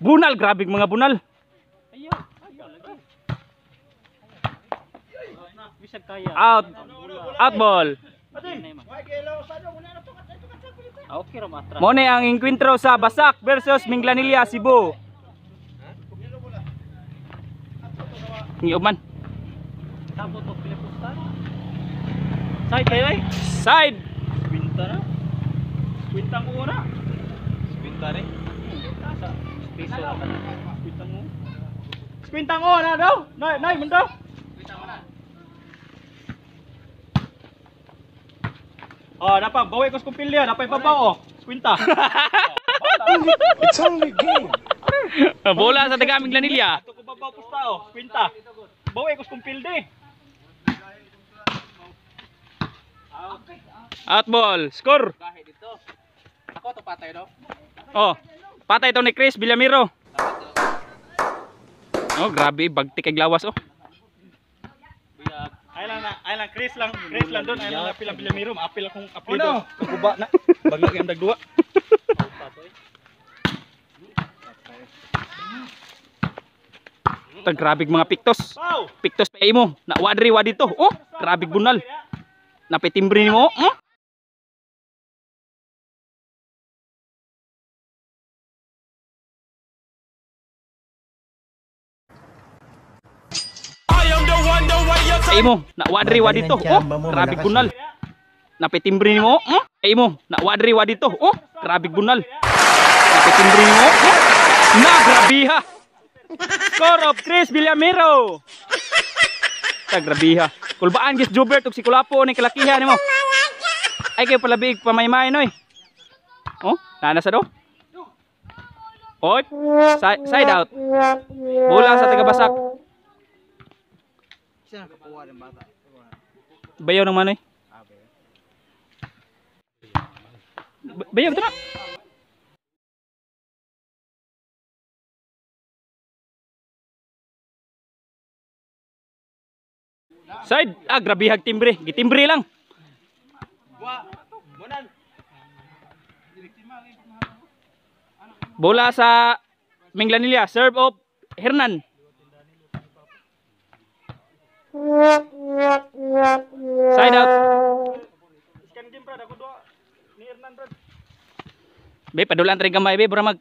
Bunal, grabe mga bunal. Out. Out ball. Mone ang enkwentro sa Basak versus Minglanilla, Cebu. Ngiuman. Side kayo ay. Side. Kwinta na. Kwintang una. Kwinta rin. Piso. Kwintang una. Kwintang una daw. Nay, nay, mundo. Oh, napa bawi ko sa kumpilya, napay babaw oh. Kwinta. It's only a game. Bola sa taga Minglanilla. Ato ko babaw pusta oh, kwinta. Bawi ko sa kumpilde. Out ball. Score. Ako to patay do. Oh. Patay ito ni Chris Villamiro. Oh, grabe bagtik kay lawas oh. Ay lang na, ay lang Chris lang doon, ay lang na pila Villamiro, maapil akong apelido. Kaguba na. Bagla kay dagduwa. Tag grabe mga piktos. Wow. Piktos pa imo. Na wadri wa dito. Oh, grabe bunal. Napitimbre nimo. Oh. Imo, na wadri wa dito. Oh, grabe bunal. Napitimbre nimo. Oh. Imo, na wadri wa dito. Oh, grabe bunal. Napitimbre nimo. Oh. Na grabiha. Score of Chris Villamiro. Ta grabiha. Kulbaan gis Jubert ug si Kulapo ni kalakihan nimo. Ay kayo palabig pamaymay noy. Oh, nana sa do. Oy, side out. Bola sa taga-Basak. Bayaw ng manoy. Bayaw ito na. Side. Ah, grabihag timbre. Gitimbre lang. Bola sa Minglanilla. Serve of Hernan. Side out. Scan game brad, ako duha ni Hernan brad. Be, padulan tayo gamay be, bura mag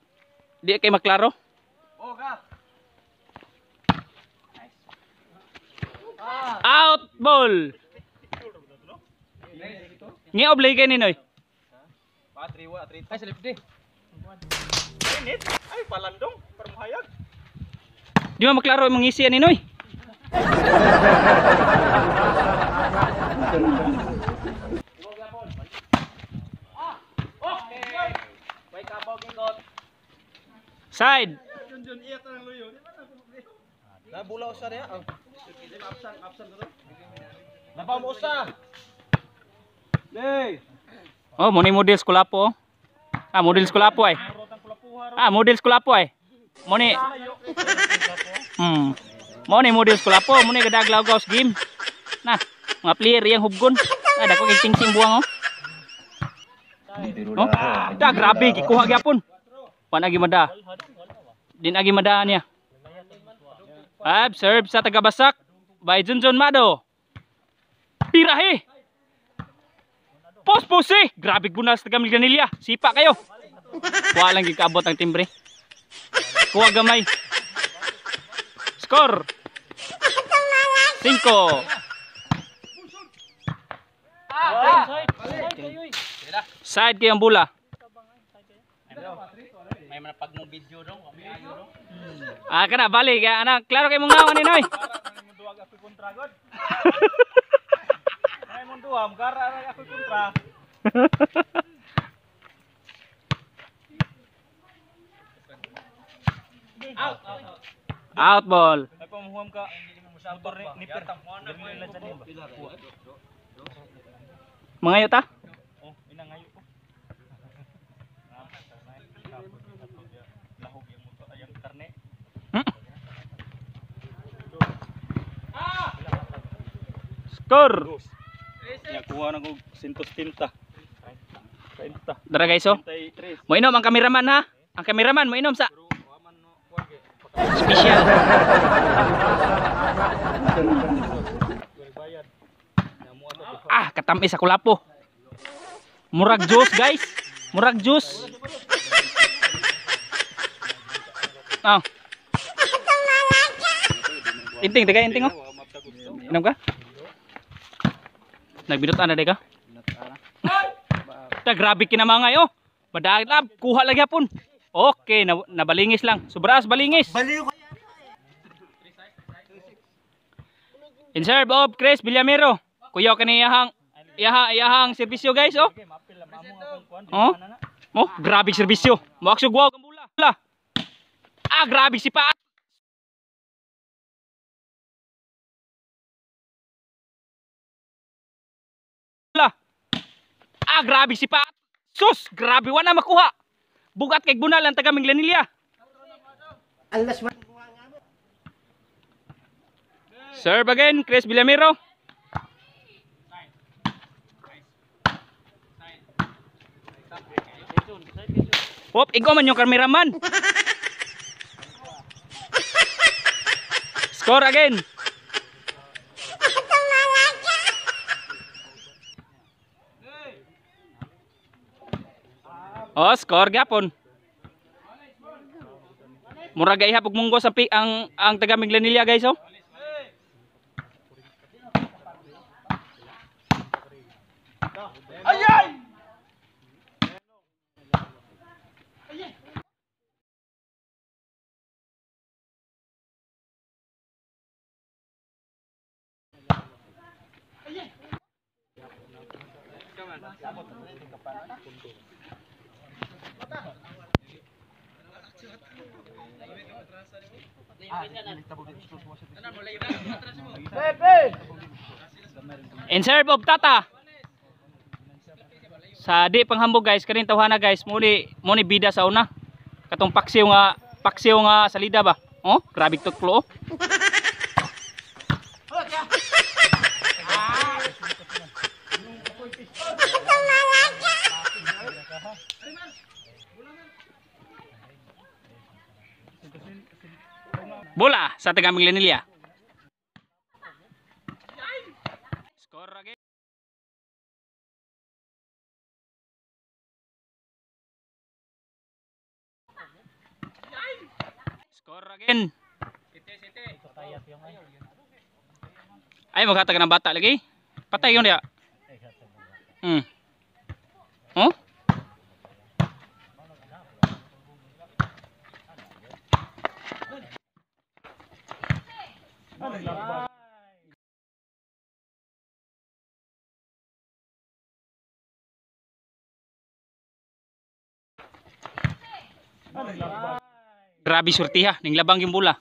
di kay maklaro. Out ball. Ngi obli kay ninoy. Ay sa lipdi. Init. Ay palandong, para mohayag. Di man maklaro imong ngisi ani noy. Side. Nabula usa niya. Nabaw mo usa. Hey. Oh, mo ni model Kulapo. Ah, model Kulapo ay. Ah, model Kulapo ay. Mo ni Mo ni model Kulapo, mo ni gadaglaw gaws game. Na, mga player iyang hubgon. Ah, dako kay tingsing buwang oh. Oh, da grabe gikuha gyapon. Pan agi mada. Din agi mada niya. Ab serve sa taga-Basak by Junjun Mado. Pirahe. Pos-pose. Grabe bunas taga Minglanilla. Sipa kayo. Wala lang gikaabot ang timbre. Kuha gamay. Score. 5. Side kayo ang bola. May mga pag mo video dong, may ayo dong. Ah, kana balik kaya anak, klaro kay mong ngawan ni noy. Duwag ako kontra god. Ay mong duha, mugara ra ako kontra. Out. Out ball. Ay pamuhuam ka. Motor ni ni per. Mangayo ta? Oh, ina ngayo ko. Lahog yung motor ay ang karne. Score. Ya kuha na ko 170. 30. Dara guys oh. 33. Moinom ang kameraman ha. Ang kameraman moinom sa. Special. Ah, katamis sa kulapo. Murag juice, guys. Murag juice. Ah. Inting, taga inting oh. Inom ka? Nagbinutan na day ka? Ta grabe kinamangay oh. Padagit lab, kuha lagi hapon. Okay, nabalingis lang. Sobras balingis. In serve of Chris Villamero. Kuya kani iyahang serbisyo guys oh. Oh. Oh, grabe serbisyo. Moaksyo guwaw ang bola. Ah, grabe si pa. Ah, grabe si pa. Sus, grabe wala makuha. Bugat kay bunal ang taga Minglanilla. Serve again, Chris Villamero. Hop, ikaw man yung cameraman. Score again. Oh, score gyapon. Murag ihap og munggo sa ang taga Minglanilla guys oh. Ayay! In serve of Tata. Sa di panghambog guys, kaning tawhana guys, mo ni bida sa una. Katong paksiw nga salida ba? Oh, grabe tuklo. Bola sa taga Minglanilla. Score again. Score again. Ay maghatag ng bata lagi. Patay yun dia. Oh? Grabe surtiha ning labang yung bola.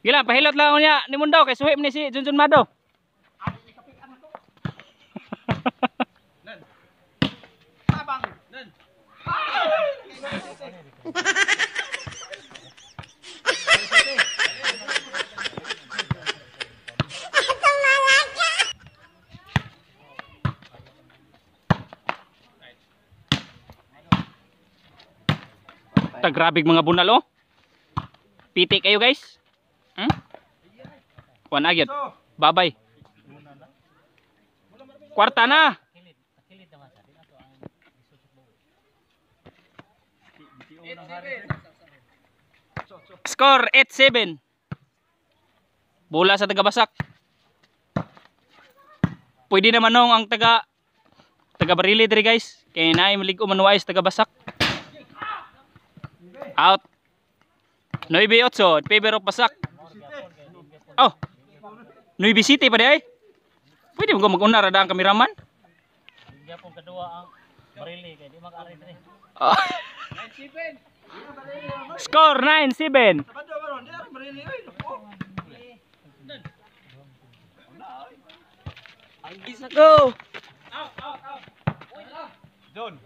Gila, pahilot lang niya ni Mundo kay suhim ni si Junjun Mado. Grabig mga bunal oh. Piti kayo guys. Kuan agyot. Babay. Kwarta na. Score 8-7. Bola sa taga-Basak. Pwede naman nung ang taga Barili diri guys. Kay naay malig-o manuwais taga-Basak. Out. 9-8, favor of Basak. Oh. 9 City pa di ay. Pwede mo mag-una ra ang kameraman. Gyapon kadua ang Barili kay di mag-ari diri. 9-7. Score 9-7. Ang isa go. Out, out, out. John.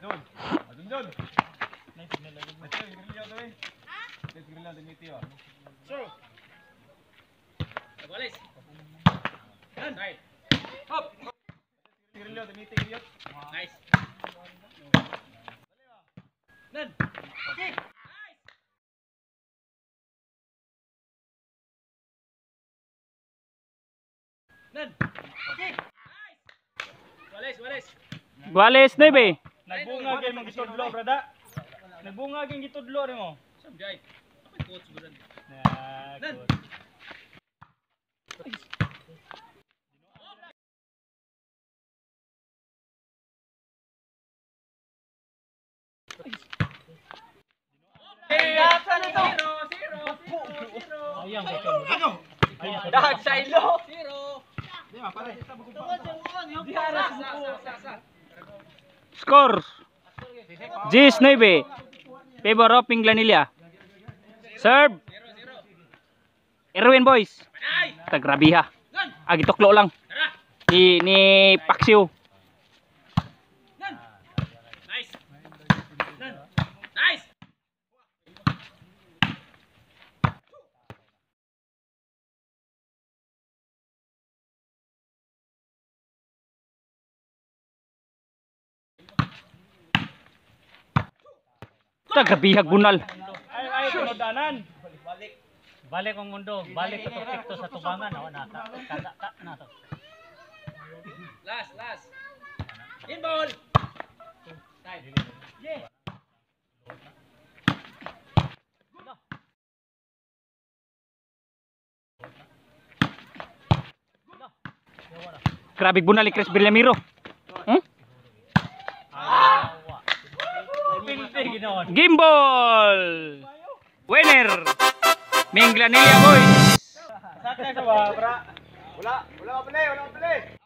John. John. Nice. Nan. Nan. Wales, wales. Wales 9. Nagbunga gyud mong gitudlo, brada. Nagbunga gyud gitudlo nimo. Sam jay. Ako'y coach brad. Nan. Dahag sa ilo. Score. 10-9. Favor of Minglanilla. Serve. Erwin boys. Tagrabiha. Ah, gituklo lang. Ni Paksiw. Nice. Nice. Tagrabihag bunal. Ay ay tinodanan. Balik ang mundo, balik ko tikto sa tubangan, oh, nata, kada ka na to. Last, last. In ball. Yeah. Grabe bunal ni Chris Villamiro. Game ball. Winner. Minglanilla boys. Wala, wala mapili, wala mapili.